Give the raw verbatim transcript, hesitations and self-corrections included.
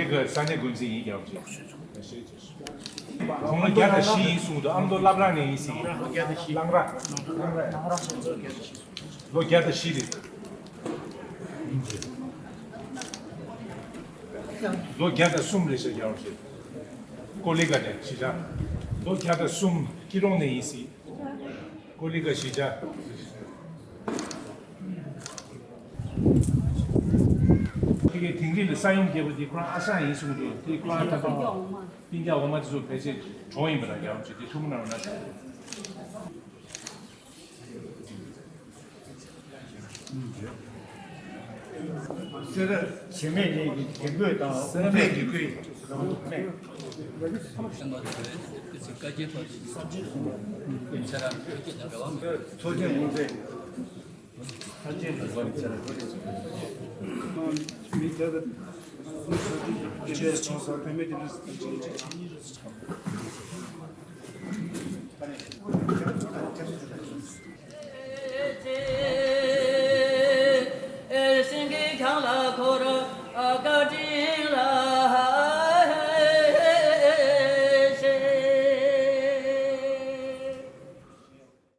གི་ས་གནས་འགོ་འཛིན་ཡིན་ཀྱང་། དགུང་ལོ་བརྒྱ་དང་བཞི་ཡིན་གསུངས་འདུག་ཨ་མདོ་བླ་བྲང་ནས་ཡིན་ཟེར། ལང་ར། ལོ་བརྒྱ་དང་བཞི་རེད། ལོ་བརྒྱ་དང་གསུམ་རེད་ཟེར་ཀྱང་། ཀོ་ལི་ག་ནས་གཞིས་ཆགས། ལོ་བརྒྱ་དང་གསུམ་སྐྱིད་གྲོང་ནས་ཡིན་ཟེར། ཀོ་ལི་ག་གཞིས་ཆགས། དེ་གའི་དིང་རི་ལ་ས་ཡོམ་བརྒྱབ་པ་དེ་ཁོ་རང་ཨ་ཞང་ཡིན་གསུངས་འདུག་དེ་ཁོ་རང་ད་ལྟ་སྤུན་ཀྱག་འོག་མ་དེ་ཚོ་ཕལ་ཆེར་གྲོངས་ཡིན་པ་ལ་རྒྱ་རོགས་བྱེད་དེ་ཐུགས་མ་གནང་རོགས་གནང་། སེ་ར་བྱེ་མའི་གླིང་གི་དགེ་བསྐོས་དང་། སེ་ར་བྱེ་མའི་གླིང་གི་དགེ་བསྐོས། སེམས་པ་དེ་བས་ཀི་ཚིག་བཀའ་བརྒྱད་པ་དེ་ས་བཅད་གསུམ་པ་ཡིན་ཚེ་རང་བོད་སྐད་དང་འདྲ་བ་མེད། ཚོགས་ཆེན་ལུང་ཚན། ས་བཅད་གསུམ་པ་ཡིན་ཚེ་རང་བོད་སྐད་དང་འདྲ་བ་མེད། མི་དེ་ལ་སྐད་ཆ་ཚང་ས་བོད་མི་དེ་འདྲ། སེང་གེ་གྱང་ལ་འཁོར་བཀའ་དྲིན།